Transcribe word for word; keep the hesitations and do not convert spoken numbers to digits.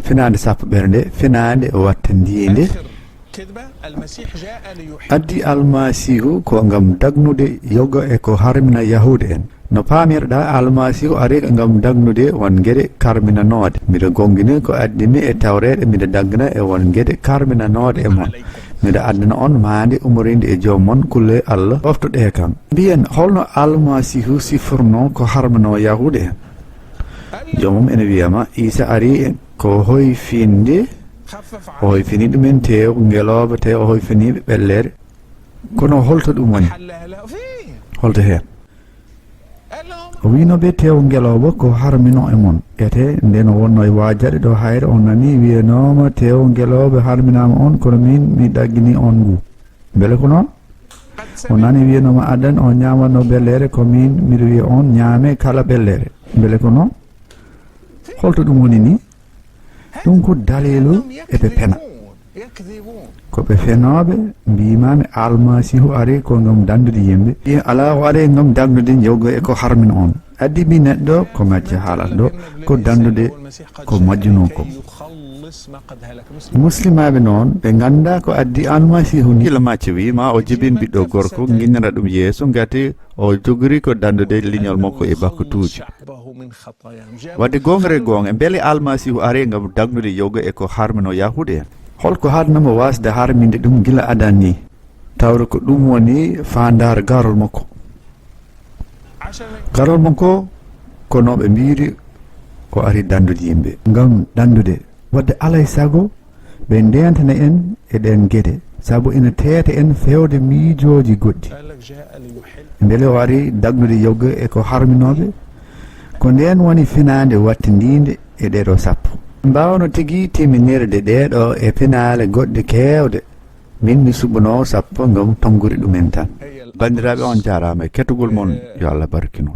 Finaande sappoɓere nde, finaande wattandiinde. Addi Almasiihu ko ngam dagnude yoga e ko harmina Yahuud en. No paamirɗaa, Almasiihu ari ngam dagnude won geɗe karminanooɗe. Miɗo gongini ko addi mi e tawreeɗe, miɗo daggna e won geɗe karminanooɗe e mon. Miɗo addana on maande umoriinde e joom mon, kulle Allah, ɓoftoɗee kam. Mbiyen, holno Almasiihu sifirnoo ko harminoo Yahuud en? Joomum ene wiya ma, Iisa ari ko hoyfinde, o hoyfini ɗumen teew ngelooba, te o hoyfini ɓe ɓellere. Kono holto ɗum woni? Holto heen? O wiino ɓe, teew ngelooba ko harmino e mon. Ete, nden o wonno e waajaade ɗo hayre, o nani wiyenooma, teew ngelooba harminaama on, kono min mi ɗaggini on ngu. Mbele ko noon? O nani wiyenooma adan o ñaamanno ɓellere, ko min miɗo wiya on ñaame kala ɓellere. Mbele ko noon? Holto ɗum woni ni? Ɗum ko daliilu eɓe pena. Ko ɓe fenooɓe, mbiimaami Almasiihu ari ko ngam danndude yimɓe. Ɗi alaa o ari ngam dagnude yoga e ko harmin on. Addi mi neɗɗo ko macce haalata ɗo, ko danndude ko majjunoo ko. Muslimaaɓe noon, ɓe nganndaa ko addi Almasiihu ni. Gila macce wi ma o jibin ɓiɗɗo gorko, nginnira ɗum yeeso, ngati o jogori ko danndude leñol makko e bakkutuuji. Wadde goonga e goonga, mbele Almasiihu ari ngam dagnude yoga e ko harmino Yahuud en? Holko haɗnamo wasde harminde ɗum gila adan ni? Tawde ko ɗum woni faandaare garol makko. Garol makko ko no ɓe mbiiri, o ari danndude yimɓe. Ngam danndude, wadde alay sago ɓe ndentana en e ɗeen geɗe, sabu ina teeta en feewde miijooji goɗɗi. Mbele o ari dagnude yoga e ko harminooɓe? Ko ndeen woni finaande wattindiinde e ɗeeɗo sappo. Mbaawno tigi timminirde ɗeeɗo e finaale goɗɗe keewɗe. Min mi suɓunoo sappo ngam tonngudi ɗumen tan. Banndiraaɓe, on njaaraama e kettugol mon. Yo Allah barkino.